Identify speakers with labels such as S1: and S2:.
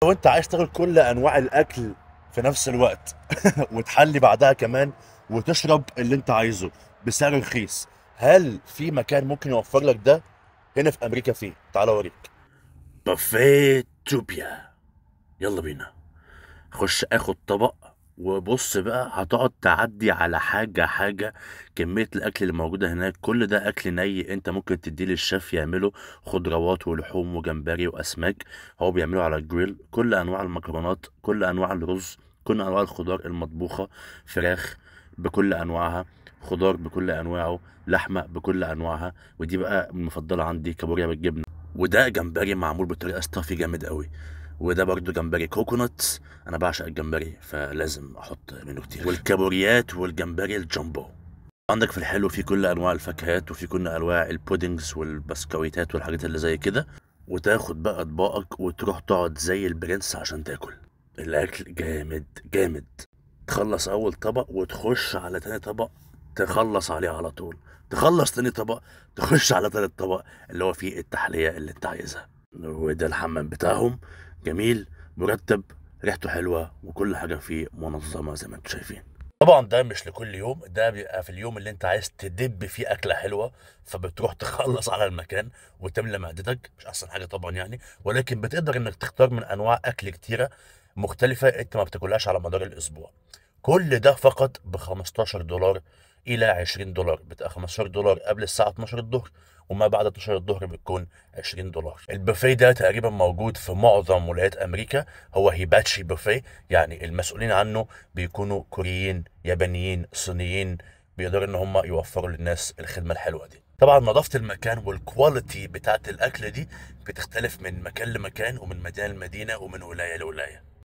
S1: لو انت عايز تاكل كل انواع الاكل في نفس الوقت وتحلي بعدها كمان وتشرب اللي انت عايزه بسعر رخيص، هل في مكان ممكن يوفر لك ده؟ هنا في امريكا فيه. تعال اوريك. بافيه توبيا، يلا بينا. خش اخد طبق وبص بقى، هتقعد تعدي على حاجة حاجة. كمية الأكل اللي موجودة هناك كل ده أكل ني، أنت ممكن تديه للشيف يعمله، خضروات ولحوم وجمبري وأسماك، هو بيعمله على الجريل. كل أنواع المكرونات، كل أنواع الرز، كل أنواع الخضار المطبوخة، فراخ بكل أنواعها، خضار بكل أنواعه، لحمة بكل أنواعها، ودي بقى المفضلة عندي كابوريا بالجبنة. وده جمبري معمول بطريقة stuffy جامد قوي، وده برضو جمبري coconut، انا بعشق الجمبري فلازم احط منه كتير. والكابوريات والجمبري الجامبو. عندك في الحلو في كل انواع الفاكهات، وفي كل انواع ال puddings والبسكويتات والحاجات اللي زي كده. وتاخد بقى اطباقك وتروح تقعد زي البرنس عشان تاكل. الاكل جامد جامد. تخلص اول طبق وتخش على تاني طبق، تخلص عليه على طول، تخلص تاني طبق تخش على تالت طبق اللي هو فيه التحلية اللي انت عايزها. وده الحمام بتاعهم، جميل مرتب، ريحته حلوة، وكل حاجة فيه منظمة زي ما انتم شايفين. طبعا ده مش لكل يوم، ده بيبقى في اليوم اللي انت عايز تدب فيه أكلة حلوة، فبتروح تخلص على المكان وتملى معدتك. مش أحسن حاجة طبعا يعني، ولكن بتقدر انك تختار من أنواع أكل كتيرة مختلفة انت ما بتاكلهاش على مدار الأسبوع. كل ده فقط ب $15 إلى $20. بتبقى $15 قبل الساعة 12 الظهر، وما بعد 12 الظهر بتكون $20. البوفيه ده تقريبا موجود في معظم ولايات امريكا، هو hibachi buffet، يعني المسؤولين عنه بيكونوا كوريين، يابانيين، صينيين، بيقدروا ان هم يوفروا للناس الخدمة الحلوة دي. طبعا نظافة المكان وال quality بتاعت الاكل دي بتختلف من مكان لمكان، ومن مدينة لمدينة، ومن ولاية لولاية.